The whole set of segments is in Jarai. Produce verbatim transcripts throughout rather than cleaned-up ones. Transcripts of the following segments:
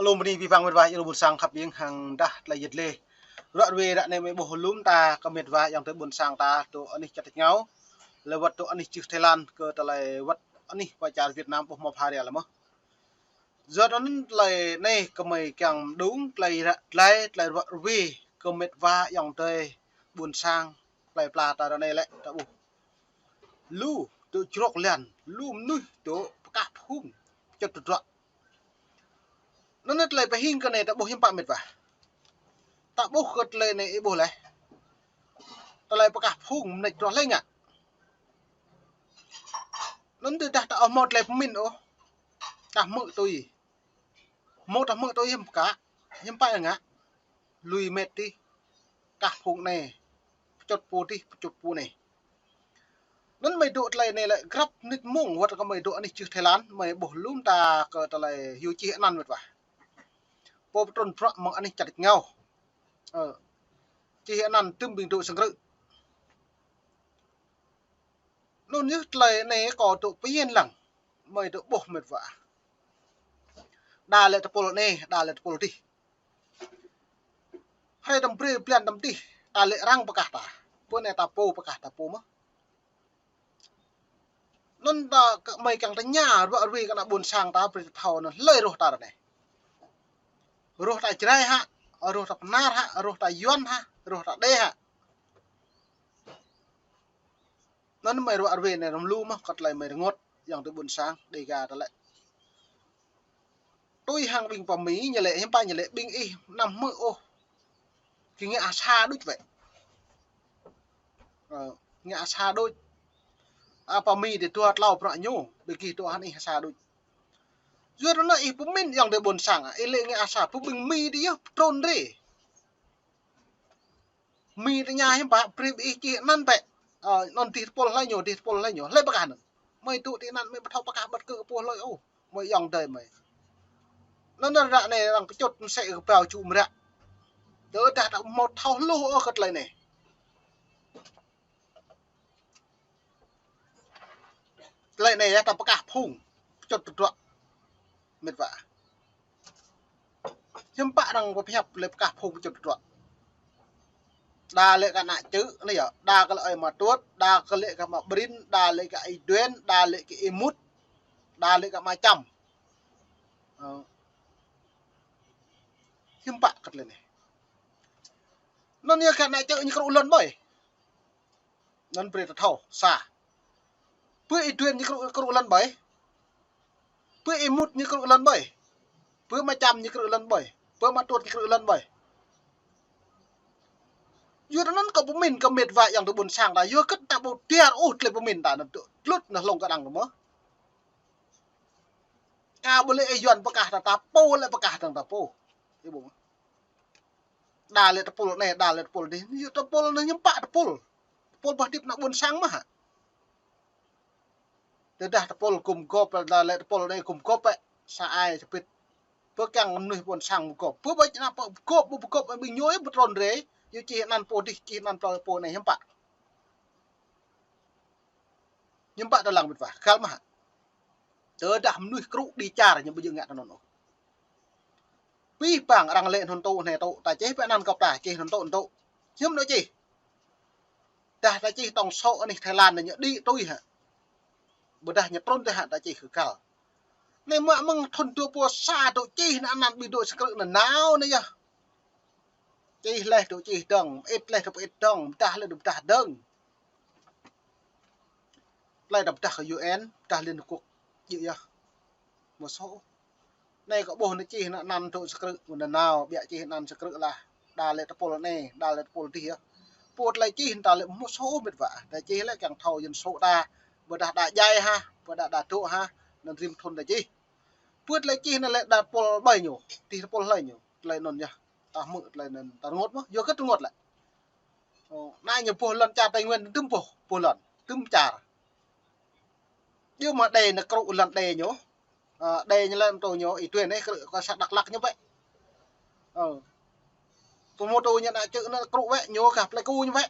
Lŏm bơni abih bang mĕt wa ayŏng adơi ƀuôn sang khăp ƀing hăng dah tơlơi yet lĕ. Ră ruai ră anai mơi ƀuh lŏm ta kơ mĕt wa ayŏng adơi ƀuôn sang ta dŏ anih čar tač rơngiao. Lơwăt dŏ anih čưh Thái Lan kơ tơlơi wơ̆t anih pơ čar Việt Nam ƀuh mơ̆ pha ria lăm mơ̆. Yua anŭn tơlơi anai kơ mơi kiăng mơđung tơlơi ră, tơlơi, tơlơi ră ruai kơ mĕt wa ayŏng adơi ƀuôn sang, tơlơi pla ta ră anai lĕ ta ƀuh. Lu dŏ črŏk lan, lu mơnuih dŏ pơkah phung, čŏt tơdruă. Anŭn tơlơi pơhing kơ anai ta ƀuh hiư̆m pă mĕt wa. Ta ƀuh kơ tơlơi anai ih ƀuh laih. Tơlơi pơkah phung mơneč truh laih ngă. Anŭn tơdah ta ƀu hmâo tơlơi pơmĭn ôh. Ta hmư̆ tui. Hmâo ta hmư̆ tui hiư̆m pă, hiư̆m pă ngă. Lui mĕt tih. Pơkah phung anai. Pơčŏt pô tih, pơčŏt pô anai. Anŭn mơi dŏ tơlơi anai lĕ grăp mơnit mông wơ̆t kơ mơi dŏ anih čưh Thái Lan, mơi ƀuh lŏm ta kơ tơlơi hyu čih anăn mĕt wa. Pô pơtrŭn bruă mơ̆ng anih čar tač rơngiao. Ơ. Čih anăn tơm ƀing dŏ sang krư̆. Anŭn yơh tơlơi anai kâo dŏ pơyên lăng. Mơi dŏ ƀuh mĕt wa. Đa lĕ tơpul anai, đa lĕ tơpul tih. Hrơi tơm brơi blan tơm tih, ta lĕ arăng pơkah ta. Pô anai ta pô pơkah ta pô mơ̆. Anŭn ta kơ mơi kiăng tơña ră ruai kơ ană ƀuôn sang ta brơi ta thâo anŭn hlơi rŏh ta ră anai. Rŏh ta Jrai hă, rŏh ta Bơnar hă, rŏh ta Yuan hă, rŏh ta Đê hă. Anŭn mơi ră ruai anai răm lu mơ̆ kơ tơlơi mơi rơngot ayŏng adơi ƀuôn sang Đêga ta lĕ. Tui hăng ƀing pơ Mi ñu lĕ hiư̆m pă ñu lĕ ƀing ih anăm hmư̆ ôh. Kơ ngă sa đôč wĕ. Ơ, ngă sa đôč. A pơ Mi dih dua tlâo bruă ñu, ƀing gih dŏ hăng ih sa đôč. Yua anŭn ih pơmĭn ayŏng adơi ƀuôn sang, ih lĕ ngă sa, pơ ƀing Mi dih yơh pơtrŭn rai. Mi tơña hiư̆m pă, brơi ƀing ih čih anăn bĕ. Ơ, anŭn dih tơpul hlơi ñu, dih tơpul hlơi ñu, hlơi pơkah anŭn. Mơi dŏ ti anăn mơi ƀu thâo pơkah ƀăt kơ pô hlơi ôh. Mơi ayŏng adơi mơi. Anŭn ră anai arăng pơčŏt mơsĕ kơ bao čŭ mơră. Tơdah ta ƀu hmâo thâo hluh ôh kơ tơlơi anai. Tơlơi anai yơh ta pơkah phung pơčŏt tơdruă. Mĕt wa. Hiư̆m pă arăng pơhiăp tơlơi pơkah phung pơčŏt tơdruă. Đa lĕ kơ ană čư̆ anai yơh, đa kơ lĕ ơi Ama Tuôt, đa kơ lĕ kơ Ama Brin, đa lĕ kơ Y Duen, đa lĕ kơ Y Mut, đa lĕ kơ Ama Čăm. Ơ. Hiư̆m pă kơ tơlơi anai. Anŭn yơh kơ ană čư̆ ñu krŭ lŏn ƀơi. Anŭn brơi ta thâo, sa. Pơ Y Duen ñu krŭ, krŭ lŏn ƀơi. Pơ Y Mut ñu krŭ lŏn ƀơi. Pơ Ama Čăm ñu krŭ lŏn ƀơi. Pơ Ama Tuôt ñu krŭ lŏn ƀơi. Yua anŭn kâo pơmĭn kơ mĕt wa ayŏng adơi ƀuôn sang ta, yua kơ ta ƀu tiar ôh tơlơi pơmĭn ta anŭn tŭ, tlut anŭn hlŏng kơđăng kơ mơ̆. Ka ƀu lĕ ih Yuan pơkah ta ta pô lĕ pơkah ta ta pô. Ih ƀuh. Đa lĕ tơpul anai, đa lĕ tơpul dih. Yua tơpul anai hiư̆m pă tơpul. Tơpul ƀơi hơdip ană ƀuôn sang mơ̆ hă. Tơdah tơpul gum gŏp, đa lĕ tơpul anai gum gŏp ƀĕ. Sa ai sa pit. Pơ kiăng mơnuih ƀuôn sang gum gŏp. Pơ ƀơi ană pơ gum gŏp, ƀu gum gŏp ƀing ñu yơh pơtrŭn rai. Yua čih anăn pô dih, čih anăn pô, pô anai hiư̆m pă. Hiư̆m pă tơlăng mĕt wa, găl mơ̆ hă. Tơdah mơnuih krŭ đĭ čar ñu ƀu djơ̆ ngă tơ anŭn ôh. Abih bang arăng lĕ anŭn tŭ, anai tŭ, ta čih pơ anăn gŏp ta, čih anŭn tŭ, anŭn tŭ. Hiư̆m anŭn čih. Dah ta čih tổng số anih Thái Lan anai ñu đĭ tui hă. Ƀôdah ñu trŭn tui hă ta čih kơ găl. Anai mă mơ̆ng thŭn dua pluh sa dŏ čih anŭn anăn ƀing dŏ sang krư̆ anŭn nao anai yơh. Čih laih dŏ čih dơ̆ng, mơit laih dŏ mơit dơ̆ng, pơdah laih dŏ pơdah dơ̆ng. Tơlơi ta pơdah kơ U N, pơdah Liên Hợp Quốc, djơ̆ yơh. Mơ̆ soh. Anai kâo ƀuh anai čih anŭn anăn dŏ sang krư̆, mơ̆ anŭn nao, ƀiă čih anăn sang krư̆ lah. Đa lĕ tơpul anai, đa lĕ tơpul dih yơh. Pô tơlơi čih anŭn ta lĕ mơ̆ soh mĕt wa. Ta čih lĕ kiăng thâo dân số ta, ƀôdah đa djai hă, ƀôdah đa dŏ hă, anŭn rĭm thŭn ta čih. Pơ tơlơi čih anŭn lĕ đa tơpul ƀơi ñu, dih tơpul hlơi ñu, tơlơi anŭn yơh. Ta hmư̆ tơlơi anŭn, ta rơngot mơ̆, yua kơ rơngot lĕ. Ơ, anai ñu boh lŏn čar Tây Nguyên, tơm boh, boh lŏn, tơm čar. Yua mơ̆ Đê anai krŭ lŏn Đê ñu. Ơ, Đê ñu lĕ tơ ñu, Y Duen anai krŭ kơ xã Dak Lak ñu ƀĕ. Ơ. Pơmô tơ ñu ană čư̆ anai krŭ ƀĕ, ñu kah Plei Ku ñu ƀĕ.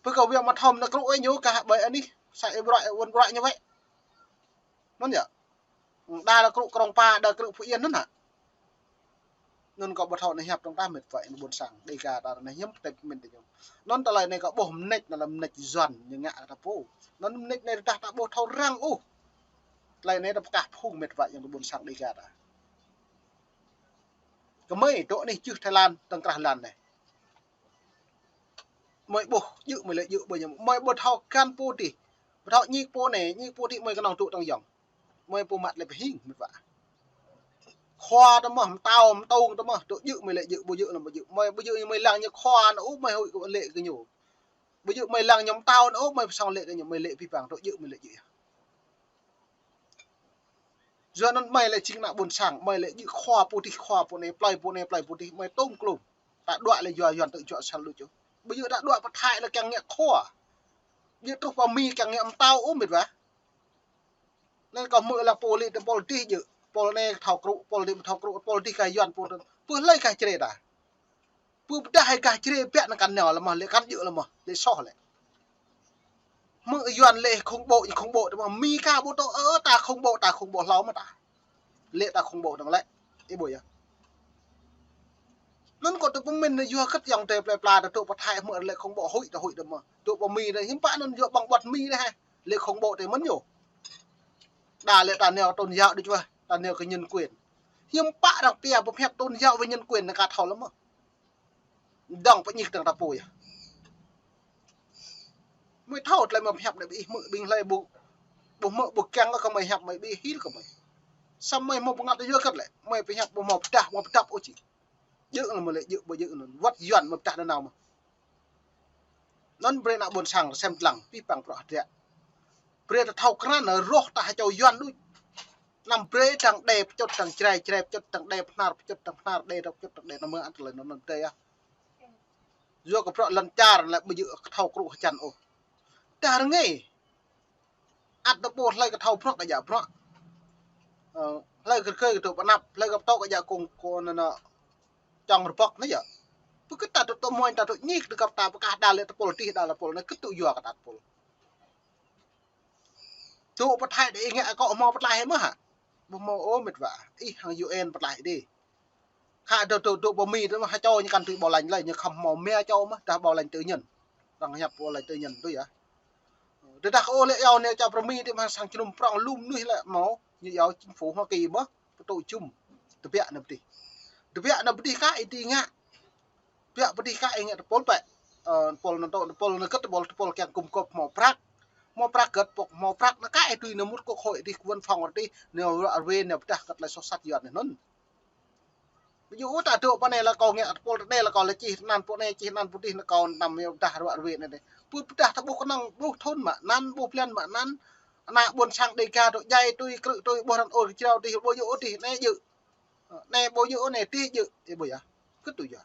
Pơ kơ Wia Ma Thom anai krŭ ƀĕ, ñu kah ƀơi anih, xã Ia Bruă, Ia Uôn Bruă ñu ƀĕ. Anŭn yơh. Đa lĕ krŭ Krông Pa, đa krŭ Phú Yên anŭn hă. Anŭn kâo ƀu thâo anai hiăp tơ̆ng tah mĕt wa anai ƀôn sang Dega ta anai hiư̆m tơlơi pơmĭn tơ ñu. Anŭn tơlơi anai kâo ƀuh mơneč anai lĕ mơneč Yuan ñu ngă ta pô. Anŭn mơneč anai tah ta ƀu thâo răng ôh. Tơlơi anai ta pơkah phung mĕt wa anai ƀôn sang Dega ta. Kơ mơi dŏ anai čư̆ Thái Lan tơ̆ng krah lan anai. Mơi ƀuh djơ̆ mơi lĕ djơ̆ ƀơi ñu. Mơi ƀu thâo găn pô dih. Ƀu thâo ñik pô anai, ñik pô dih mơi kơnơ̆ng dŏ tơ̆ng yŏng. Mơi ƀu mă lĕ pơhing mĕt wa. Khua ta mơ̆, mơtao, mơtông ta mơ̆, dŏ djơ̆ mơi lĕ djơ̆, ƀu djơ̆ anŭn ƀu djơ̆. Mơi ƀu djơ̆ ñu mơi lăng ñu khua anŭn ôh mơi huĭ kơ lĕ kơ ñu. Ƀu djơ̆ mơi lăng ñu mơtao anŭn ôh mơi pơsŏng lĕ kơ ñu, mơi lĕ pih pang, dŏ djơ̆ mơi lĕ djơ̆. Yua anŭn mơi lĕ jing ană ƀôn sang, mơi lĕ djơ̆ khua pô dih, khua pô anai, plơi pô anai, plơi pô dih, mơi tôm klôm. Ta đuaĭ lĕ yua Yuan tơjuă sel đôč. Ƀu djơ̆ ta đuaĭ pơ Thái lĕ kiăng ngă khua. Djơ̆ truh pơ Mi kiăng ngă mơtao ôh mĕt wa. Anŭn kâo hmư̆ lăng pô lĕ tơpul dih djơ̆. Pô anai thâo krŭ, pô dih thâo krŭ, pô dih kah Yuan pô tơ̆ng. Pơ hlơi kah čre ta. Pơ pơdah hai kah čre biă anŭn kăn nao lĕ mơ̆, lĕ kăn djơ̆ lĕ mơ̆, lĕ soh lĕ. Hmư̆ Yuan lĕ khủng bố, khủng bố tơ mơ̆, Mi kah ƀu tŏ, ơ, ta khủng bố, ta khủng bố hlâo mơ̆ ta. Lĕ ta khủng bố tơ̆ng lĕ. Ih ƀuh yơh. Anŭn kâo tơ pơmĭn anai yua hơget ayŏng adơi plơi pla ta dŏ pơ Thái hmư̆ lĕ khủng bố huĭ ta huĭ tơ mơ̆. Dŏ pơ Mi anai hiư̆m pă anŭn yua ƀơ̆ng ƀuăt Mi anai hă. Lĕ khủng bố tơ mơ̆n ñu. Đa lĕ ta nao tôn giáo đôč wa, ta nao kơ nhân quyền. Hiư̆m pă arăng pia pơhiăp tôn giáo với nhân quyền anŭn kah thâo lĕ mơ̆. Dŏng pơñik tơ̆ng ta pô yơh. Mơi thâo tơlơi mơi pơhiăp anai ƀing ih hmư̆ ƀing hlơi ƀu, ƀu hmư̆ ƀu kiăng kơ mơi hiăp mơi ƀing ih hil kơ mơi. Samơ̆ mơi hmâo pơngăt yua hơget lĕ, mơi pơhiăp ƀu hmâo pơdah, hmâo pơdăp ôh či. Djơ̆ anŭn mơi lĕ djơ̆, ƀu djơ̆ anŭn. Wơ̆t Yuan mơi pơdah nanao mơ̆. Anŭn brơi ană ƀôn sang sem lăng, pih pang prŏ hơdră. Brơi ta thâo krăn, rŏh ta ha čô Yuan đôč. Anăm brơi tơ̆ng đe pơčŭt tơ̆ng Jrai, Jrai pơčŭt tơ̆ng đe Bơhnar, pơčŭt tơ̆ng Bơhnar, đe ta pơčŭt tơ̆ng đe, anăm mơ̆ ăt tơlơi anŭn anŭn tơi ah. Yua kơ prŏ lŏn čar lĕ ƀu djơ̆ thâo krŭ hơjăn ôh. Tơdah rơngai. Ăt ta pô hlơi kơ thâo prŏ kơ djă prŏ. Ơ, hlơi kơ kơ tŭ pơnăp, hlơi kơ tŭ kơ djă kông kông anŭn anŭn. Čŏng rơbŏk anai yơh. Pơkơ̆t ta tŭ tŭ mơ̆n ta tŭ ñik tơ kăp ta pơkah đa lĕ tơpul dih đa lĕ tơpul anai kơ̆t tŭ yua kơ ta tơpul. Tŭ pơthai đe ih ngă kâo hmâo pơtlaih mơ̆ hă? Ƀu hmâo ôh mĕt wa. Ih hăng U N pơtlaih đe. Khă dŏ dŏ dŏ pơ Mi tơ mơ̆ ha čô ñu kăn tui bảo lãnh lơi, ñu khŏm hmâo mia čô mơ̆, dah bảo lãnh tư nhân. Arăng hiăp bảo lãnh tư nhân tui yơh. Tơdah kơ ôh lĕ yua anai čar pơ Mi tơ mơ̆ sang jơnum prŏng lŏm mơnuih lĕ hmâo, ñu yua chính phủ Hoa Kỳ mơ̆, pơtŭ jum. Tơbiă anai pơdih. Tơbiă anai pơdih kah ih tui ngă. Biă pơdih kah ih ngă tơpul pĕ. Ơ, tơpul anŭn tŭ, tơpul anŭn hơget tơpul, tơpul kiăng gum gôp hmâo prăk. Hmâo prăk hơget, pŏk hmâo prăk anŭn kah ih tui anŭn mŭt quốc hội đih, văn phòng đih, anŭn ră ruai anŭn pơdah hơget tơlơi soh sat Yuan anŭn. Ví dụ ta dŏ pơ anai lĕ kâo ngă tơpul tơ anai lĕ kâo lĕ čih anăn pô anai, čih anăn pô dih anŭn kâo anăm yua pơdah ră ruai anŭn dih. Pơ pơdah ta ƀuh kơnơ̆ng, ƀuh thŭn mă anăn, ƀuh blan mă anăn. Ană ƀôn sang Dega dŏ djai tui, krư̆ tui, ƀuh răn ôr kơjrao dih, ƀu djơ̆ ôh dih, anai djơ̆. Anai ƀu djơ̆ ôh, anai dih djơ̆, ih ƀuh yơh. Kơ̆t tŭ yơh.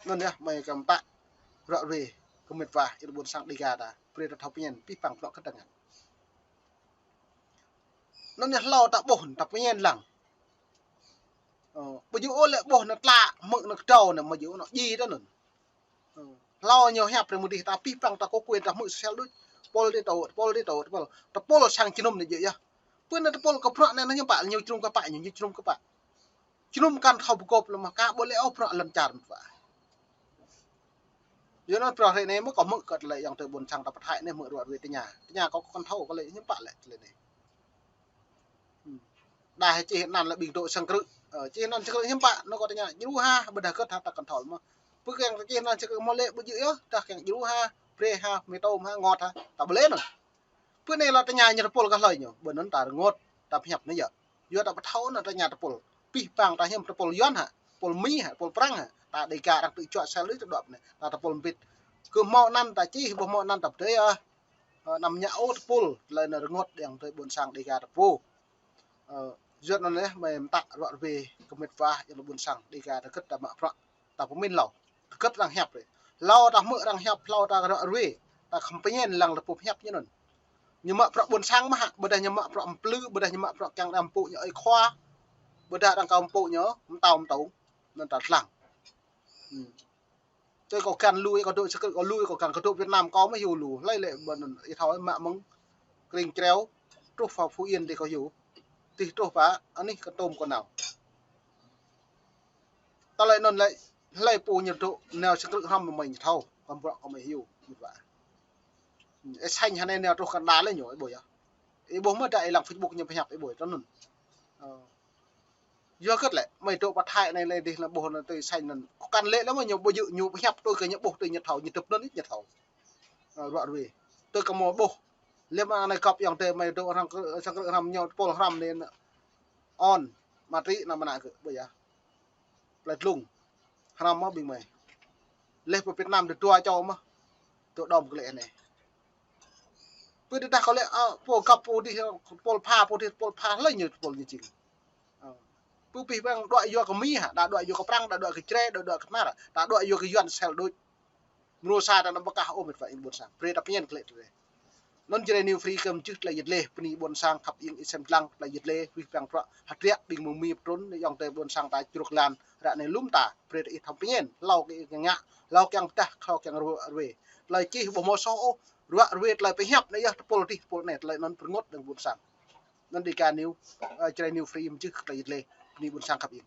Anŭn yơh, mơi kơ mơtă ră ruai kơ mĕt wa, ih ƀôn sang Dega ta, brơi ta thâo pơñen, pih pang prŏ kơ̆t tơngan. Anŭn yơh hlâo ta ƀuh, ta pơñen lăng. Ơ, ƀu djơ̆ ôh lĕ ƀuh anŭn tlă, hmư̆ anŭn kơdâo anŭn, ƀu djơ̆ ôh anŭn djai ta anŭn. Ơ, hlâo ñu hiăp brơi mơ̆ dih ta pih pang ta kơ quyền ta hmư̆ sel đôč. Tơpul dih tŭ, tơpul dih tŭ, tơpul. Tơpul sang jơnum anai djơ̆ yơh. Pơ anai tơpul kơ prŏ anai ñu pă, ñu jơnum kơ pă, ñu jơnum kơ pă. Jơnum kăn thâo pơgôp lĕ mơ̆ kah ƀu lĕ ôh prŏ lŏn čar mĕt wa. Yua anŭn prŏ hrơi anai mơ̆ kâo hmư̆ kơ tơlơi ayŏng adơi ƀôn sang ta pơthai anai hmư̆ ră ruai tơña. Tơña kâo kăn thâo kơ lĕ hiư̆m pă lĕ tơlơi anai. Dah čih anăn lĕ ƀing dŏ sang krư̆. Ơ, čih anăn sang krư̆ hiư̆m pă, anŭn kâo tơña djru ha, ƀôdah hơget ha ta kăn thâo lĕ mơ̆. Pơ kiăng čih anăn sang krư̆ hmâo lĕ ƀu djơ̆ yơh, dah kiăng djru ha, brơi ha, mơtô ha, ngot ha, ta ƀu lĕ anŭn. Pơ anai lĕ tơña ñu tơpul kơ hlơi ñu, ƀơi anŭn ta rơngot, ta pơhiăp anai yơh. Yua ta ƀu thâo anŭn tơña tơpul. Pih pang ta hiư̆m tơpul Yuan hă, tơpul Mi hă, tơpul Prăng hă, ta Dega arăng tŭ juă sel đôč tơdŏp anai, ta tơpul mbĭt. Kơ hmâo anăn ta čih, ƀu hmâo anăn ta pơdơi yơh. Ơ, anăm ngă ôh tơpul, tơlơi anai rơngot ayŏng adơi ƀôn sang Dega ta pô. Ơ, yua anŭn yơh, mơi mơtă ră ruai kơ mĕt wa, ayŏng adơi ƀôn sang Dega ta hơget ta mă prŏ. Ta pơmĭn hlâo. Hơget arăng hiăp rai. Hlâo ta hmư̆ arăng hiăp, hlâo ta ră ruai. Ta khŏm pơñen lăng tơpul hiăp ñu anŭn. Ñu mă prŏ ƀôn sang mơ̆ hă, ƀôdah ñu mă prŏ mplư, ƀôdah ñu mă prŏ kiăng arăng pŭ ñu ơi khua. Ƀôdah arăng kơ pŭ ñu mơtao mơtông. Anŭn ta lăng. Hmm. Tui kâo găn lui, kâo dŏ sang krư̆ kâo lui, kâo găn kâo dŏ Việt Nam kâo mơ̆ hyu lu. Hlơi lĕ ƀơi anŭn, ih thâo mă mơ̆ng Kring Kreo, truh pơ Phú Yên dih kâo hyu. Truh pă, anih kơ tôm kơ nao. Tơlơi anŭn lĕ, hlơi pô ñu dŏ, nao sang krư̆ hrăm mơ̆ ñu thâo, kơ bruă kơ mơi hiu, ñu pă. Ê Sanh hơnai nao truh Canada lĕ ñu, ih ƀuh yơh. Ih ƀuh mơ̆ đa ih lăng Facebook ñu pơhiăp ih ƀuh, tơ anŭn. Ơ. Yua kơ lĕ, mơi dŏ pơ Thái anai lĕ dih lăng ƀuh anŭn tui Sanh anŭn. Kơ kăn lĕ lĕ mơ̆ ñu ƀu djơ̆ ñu pơhiăp tui kơ ñu ƀuh tui ñu thâo, ñu tŭp anŭn ñu thâo. Ơ, ruă ruê. Tui kơ mơi ƀuh. Lĕ mơ̆ anai găp yŏng tơ mơi dŏ hrăm kơ, sang krư̆ hrăm ñu tơpul hrăm anai. On, mă tri na mơnă kơ, ƀuh yơh. Plei Tlung. Hrăm mơ̆ ƀing mơi. Lĕ pơ Việt Nam dua čô mơ̆. Tơ đom kơ lĕ anai. Pơ tơdah kơ lĕ, ơ, pô găp pô dih, pô pha, pô dih, pô pha, hlơi ñu, pô ñu jing. Ơ. Pơ pih bang đuaĭ yua kơ Mi hă, đa đuaĭ yua kơ Prăng, đa đuaĭ kơ Jrai, đa đuaĭ kơ Khmer, đa đuaĭ yua kơ Yuan sel đôč. Mrô sa ta anăm pơkah ôh mĕt wa ƀing ƀôn sang. Brơi ta pơñen kơ lĕ tơdơi. Anŭn Jrai New Free kơ mơčih tơlơi yăt lĕ, bơni ƀôn sang khăp iêng ih sem lăng tơlơi yăt lĕ, wih pang truă, hơdră ƀing mơ̆ng Mi pơtrŭn, yŏng tơ ƀôn sang ta čruk lan, ră anai lŏm ta, brơi ta ih thâo pơñen, hlâo kơ ih ngă, hlâo kiăng pơdah, hlâo kiăng ruă ruê. Tơlơi čih ƀu hmâo soh ôh, ruă ruê tơlơi pơhiăp anai yơh tơpul dih, tơpul anai, tơlơi anŭn pơrơngot dơ̆ng ƀôn sang. Anŭn Dega New, ơ, Jrai New Free mơčih tơlơi yăt lĕ, bơni ƀôn sang khăp iêng.